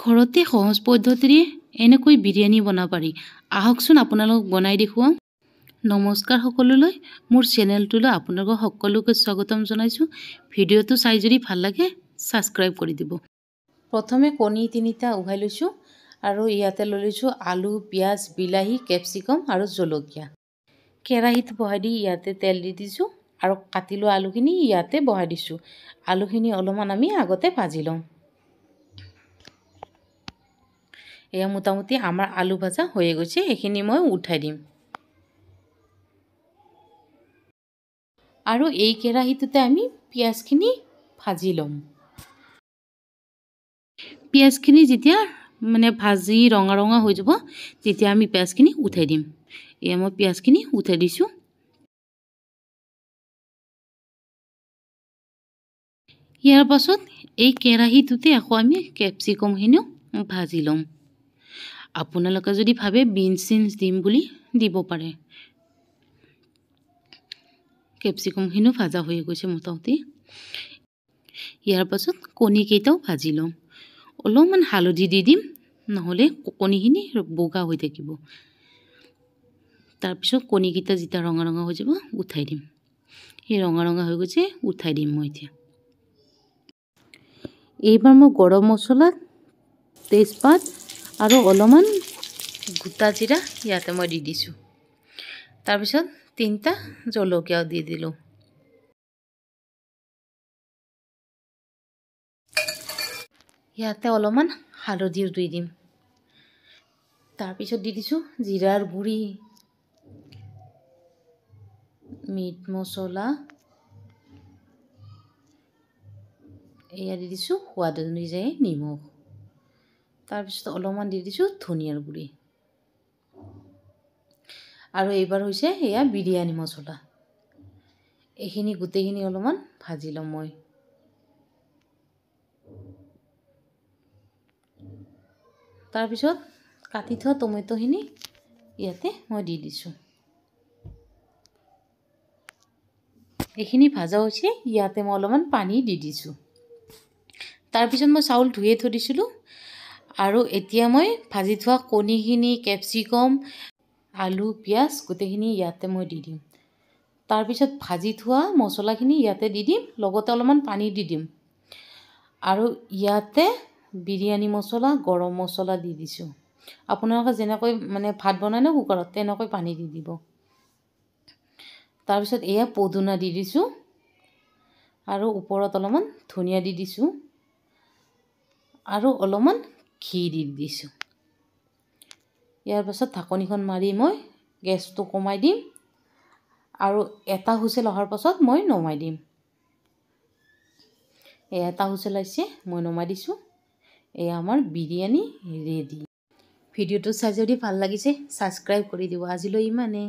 ঘৰতে সহজ পদ্ধতিৰে এনেকৈ বিৰিয়ানী বনাব পাৰি। আহকচোন আপোনালোকক বনাই দেখুৱাওঁ। নমস্কাৰ সকলোলৈ, মোৰ চেনেলটোলৈ আপোনালোকক সকলোকে স্বাগতম জনাইছোঁ। ভিডিঅ'টো চাই যদি ভাল লাগে ছাবস্ক্ৰাইব কৰি দিব। প্ৰথমে কণী তিনিটা উহাই লৈছোঁ আৰু ইয়াতে লৈ লৈছোঁ আলু, পিঁয়াজ, বিলাহী, কেপচিকাম আৰু জলকীয়া। কেৰাহীত বহাই দি ইয়াতে তেল দি দিছোঁ আৰু কাটি লোৱা আলুখিনি ইয়াতে বহাই দিছোঁ। আলুখিনি অলপমান আমি আগতে ভাজি লওঁ। এয়া মোটামুটি আমাৰ আলু ভাজা হৈয়ে গৈছে, সেইখিনি মই উঠাই দিম। আৰু এই কেৰাহীটোতে আমি পিঁয়াজখিনি ভাজি ল'ম। পিঁয়াজখিনি যেতিয়া মানে ভাজি ৰঙা ৰঙা হৈ যাব তেতিয়া আমি পিঁয়াজখিনি উঠাই দিম। এয়া মই পিঁয়াজখিনি উঠাই দিছোঁ। ইয়াৰ পাছত এই কেৰাহীটোতে আকৌ আমি কেপচিকামখিনিও ভাজি ল'ম। আপোনালোকে যদি ভাবে বিনছ চিনছ দিম বুলি দিব পাৰে। কেপচিকামখিনিও ভাজা হৈ গৈছে মোটামুটি। ইয়াৰ পাছত কণীকেইটাও ভাজি ল'ম। অলপমান হালধি দি দিম, নহ'লে কণীখিনি বগা হৈ থাকিব। তাৰপিছত কণীকেইটা যেতিয়া ৰঙা ৰঙা হৈ যাব উঠাই দিম। সেই ৰঙা ৰঙা হৈ গৈছে, উঠাই দিম মই এতিয়া। এইবাৰ মই গৰম মছলা, তেজপাত আৰু অলপমান গোটা জিৰা ইয়াতে মই দি দিছোঁ। তাৰপিছত তিনিটা জলকীয়াও দি দিলোঁ। ইয়াতে অলপমান হালধিও দি দিম। তাৰপিছত দি দিছোঁ জিৰাৰ গুড়ি, মিট মছলা, এয়া দি দিছোঁ সোৱাদ অনুযায়ী নিমখ। তাৰপিছত অলপমান দি দিছোঁ ধনিয়াৰ গুড়ি। আৰু এইবাৰ হৈছে এয়া বিৰিয়ানী মছলা। এইখিনি গোটেইখিনি অলপমান ভাজি ল'ম মই। তাৰপিছত কাটি থোৱা টমেট'খিনি ইয়াতে মই দি দিছোঁ। এইখিনি ভাজা হৈছে, ইয়াতে মই অলপমান পানী দি দিছোঁ। তাৰপিছত মই চাউল ধুয়ে থৈ দিছিলোঁ। আৰু এতিয়া মই ভাজি থোৱা কণীখিনি, কেপচিকাম, আলু, পিঁয়াজ গোটেইখিনি ইয়াতে মই দি দিম। তাৰপিছত ভাজি থোৱা মছলাখিনি ইয়াতে দি দিম, লগতে অলপমান পানী দি দিম। আৰু ইয়াতে বিৰিয়ানী মছলা, গৰম মছলা দি দিছোঁ। আপোনালোকে যেনেকৈ মানে ভাত বনায় ন কুকাৰত, তেনেকৈ পানী দি দিব। তাৰপিছত এয়া পদুনা দি দিছোঁ আৰু ওপৰত অলপমান ধনিয়া দি দিছোঁ আৰু অলপমান ঘি দি দিছোঁ। ইয়াৰ পাছত ঢাকনিখন মাৰি মই গেছটো কমাই দিম আৰু এটা হুইচেল অহাৰ পাছত মই নমাই দিম। এয়া এটা হুইচেল আহিছে, মই নমাই দিছোঁ। এয়া আমাৰ বিৰিয়ানী ৰেডি। ভিডিঅ'টো চাই যদি ভাল লাগিছে ছাবস্ক্ৰাইব কৰি দিব। আজিলৈ ইমানেই।